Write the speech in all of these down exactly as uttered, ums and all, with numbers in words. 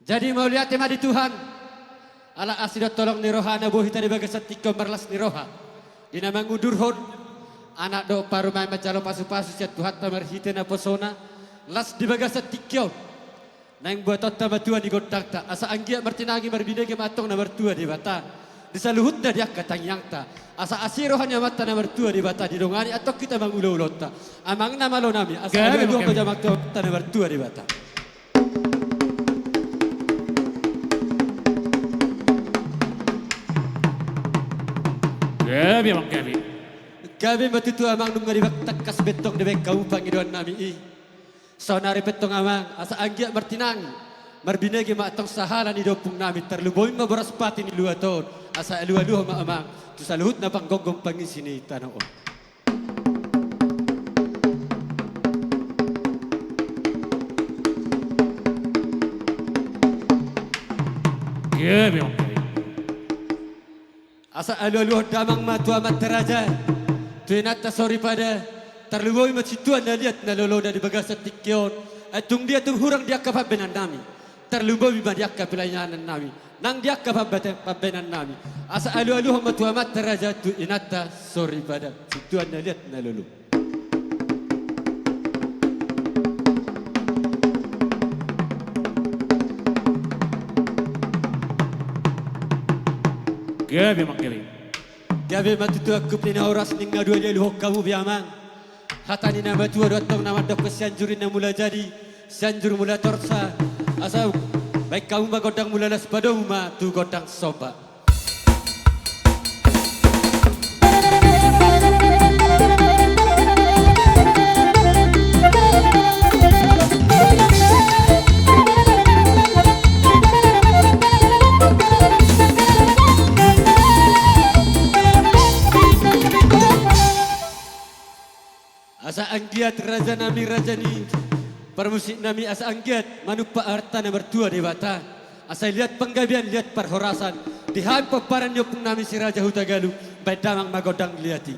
Jadi mauliate ma di Tuhan, ala asi dohot holong ni rohana boi hita di bagasan tingki on marlas ni roha di na mangudurhon anak dohot parumaen manjalo pasupasu sian Tuhanta marhite naposona, las di bagasan tingki on. Naeng buatonta ma tua ni gondangta, asa anggiat martinangi marbinege ma antong na martua Debata di saluhutna di angka tangiangta. Asa asi roha ni Amanta na martua Debata didongani antong hita mangula ulaonta. Amang na malo nami, asa gabe alualuhon ma mangkemi. Amanta na martua Debata. Gabe, amang, gabe. Gabe ma tutu, amang, nunga dibahen tangkas be antong dibahen hamu pangidoan nami i. Saonari pe antong, amang, asa anggiat martinangi marbinege ma antong sahala ni da ompung nami, tarlumobi ma boras pati ni luat on. Asa alualuhon ma, amang, tu saluhutna panggonggom pangisi ni tano on. Gabe, amang, gabe. Asa alualuhon damang ma tu amanta raja, tu inanta soripada, tarlumobi ma situan na liat na lolo na di bagasan tingki on. Ai tung dia tung hurang di angka pambahenan nami, tarlumobi ma di angka pelayanan nami nang di angka pambate-, pambahenan nami. Asa alualuhon ma tu amanta raja, tu inanta soripada, situan na liat na lolo. Gabe, amang, gabe. Gabe ma tutu, angkup ni na horas, nunga dialualuhon hamu be, amang, hata ni na matua do antong na mandok, Sianjur Inna Mula Jadi, Sianjur Mula Torsa. Asa bahen hamu ma gondang mula las, padomu ma tu gondang somba. Asa anggiat raja nami, raja ni parmusik nami, asa anggiat manumpak harta na martua Debata. Asa liat panggabean, liat parhorasan di hami pomparan ni ompung nami Si Raja Hutagalung. Bahen damang ma gondang liat i.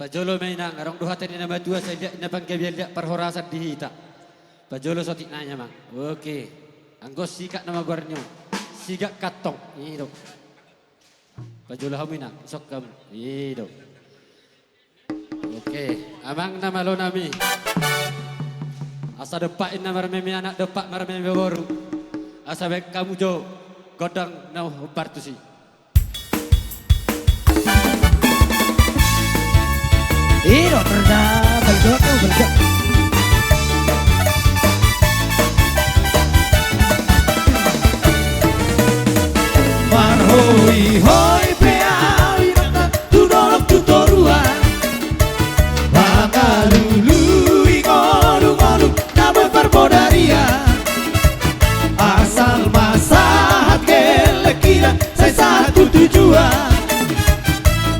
Pajolo ma inang, adong do hata ni na matua, sai liat na panggabean liat parhorasan di hita. Pajolo sotik nai amang. Oke. Anggo sigak nama goarna on. Sigak kantong. I do. Pajolo hamu inang, isok hamu. I do. Oke, amang na malo nami. Asa dompak inna marmeme anak, dompak marmeme boru. Asa baen hamu jo gondang na hombar tusi. I do, terda, berdoa, berdoa. Marhoi-hoi pe ahu inang tu dolok tu toruan, mangalului ngolu-ngolu na boi parbodarian. Asal ma sahat gellengkina, sai sahat tu tujuan.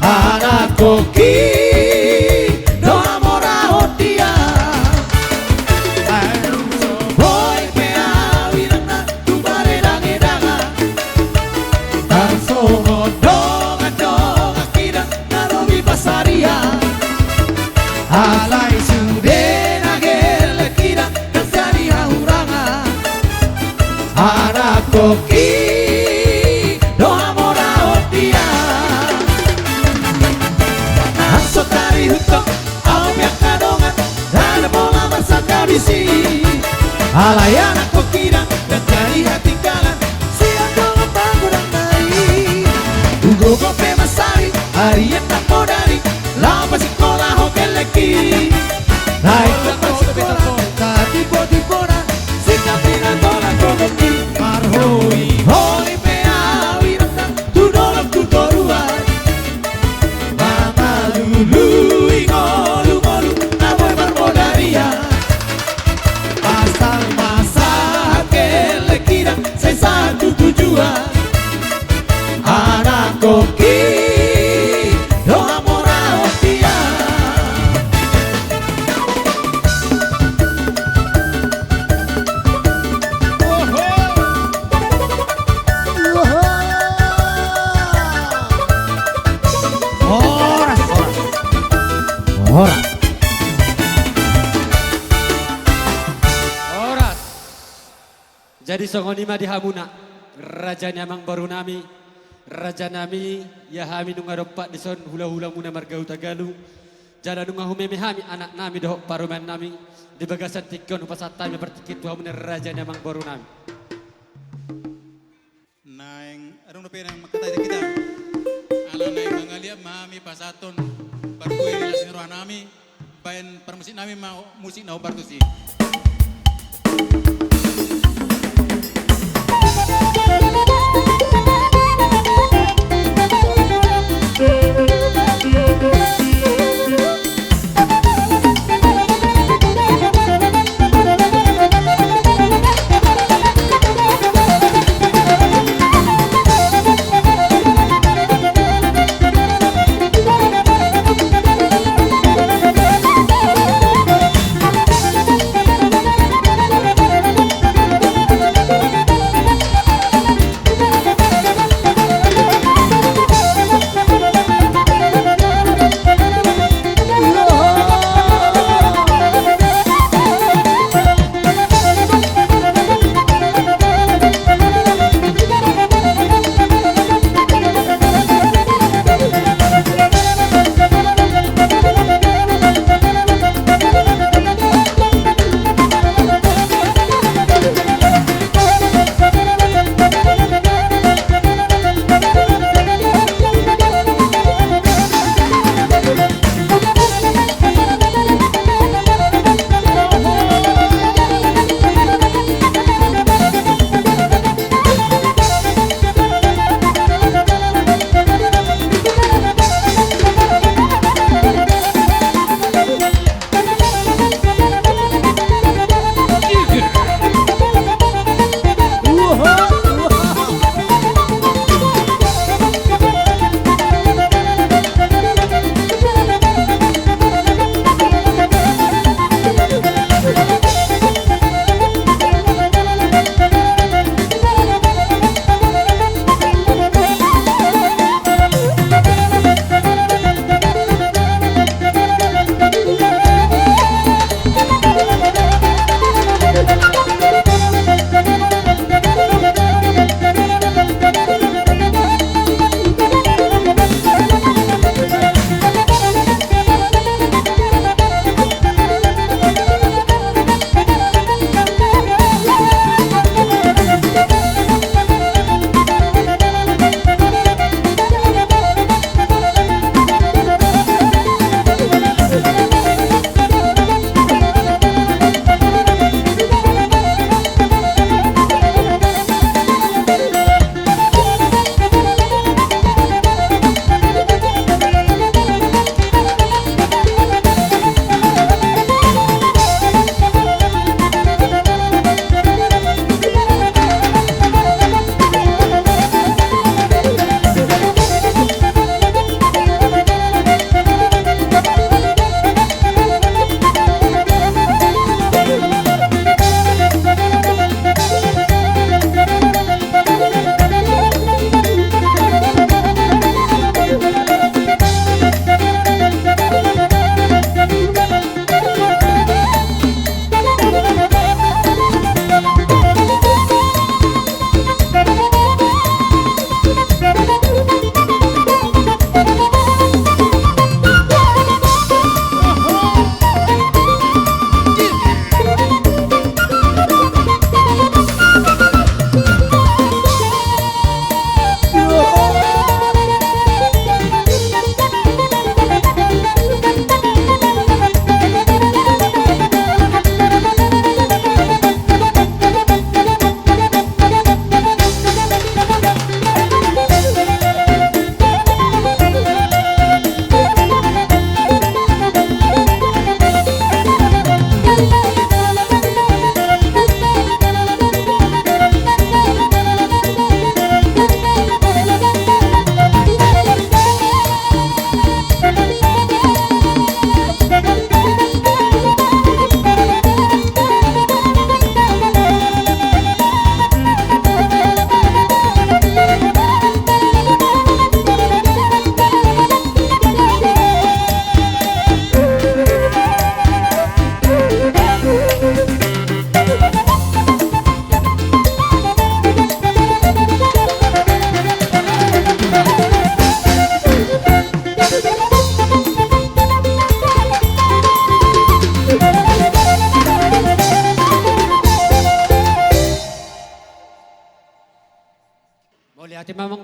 Anak koki do hamorahon dia. Ai dung so boi pe ahu inang na tu paredang-edangan, tarsongon dongan-dongan kidang na lobi pasarian. Alai sude na gellengkina, na jadi hahurangan. Anak koki do hamorahon dia. Nang so tarihuthon ahu pe angka dongan, ndada pola marsangkabisi. Alai anak koki na, na jadi hatinggalan sian dongan magodang nai. Hugogo pe mansai arian nang bodari, laho pasingkolahon gellengki. Naeng ma sikola, satimbo-timbona singkap ni na golang gogongki. Marhoi-hoi pe ahu inang na tu dolok tu toruan, mangalului ngolu-ngolu na boi parbodarian. Asal ma sahat gellengkina, sai sahat tu tujuan. Anak koki do hamorahon dia. Horas, horas. Horas. Horas. Jadi songon i ma di hamuna, raja ni amang boru nami, raja nami, ia hami nunga dompak dison hula-hulamuna marga Hutagalu, jala nunga humeme hami anak nami dohot parumaen nami, di bagasan tingki on hupasahat hami partingki tu hamuna raja ni amang boru nami. Naeng adong dope naeng mangkatai hita. Ala naeng mangaliat ma hami pasahathon parbue ni las ni roha nami, baen parmusik nami ma musik na hombar tusi.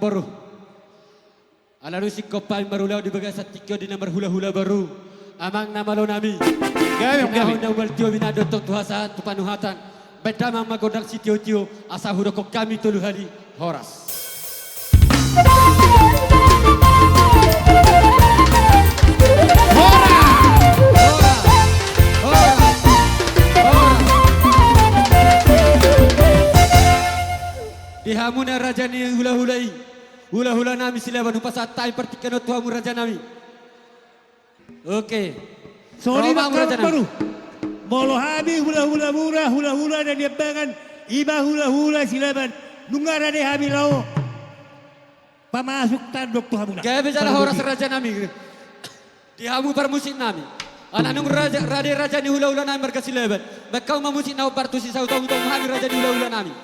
Boru. Ala dung singkop hami marulaon di bagasan tingki on di na marhulahula boru, amang na malo nami. Gabe, gabe. Inahon na umbaltio binado tong tu hasa tu panuhatan. Baen damang ma gondang sitiotio asa hudokkon hami tolu hali. Horas. Horas! Horas! Horas! Horas! Di hamu na raja ni hulahula i, hulahula nami Silaban, hupasahat hami partingkian on tu hamu raja nami. Oke. Songon i ma, raja nami. Molo hami hulahula muna, hulahula na niambangan, i ma hulahula Silaban, nunga rade hami laho pamasuk tandok tu hamuna. Gabe jala horas raja nami. Di hamu parmusik nami. Ala nunga raja, rade raja ni hulahula nami marga Silaban, baen hamu ma musik na hombar tu sisaut-sauton hami raja ni hulahula nami.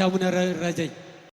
muna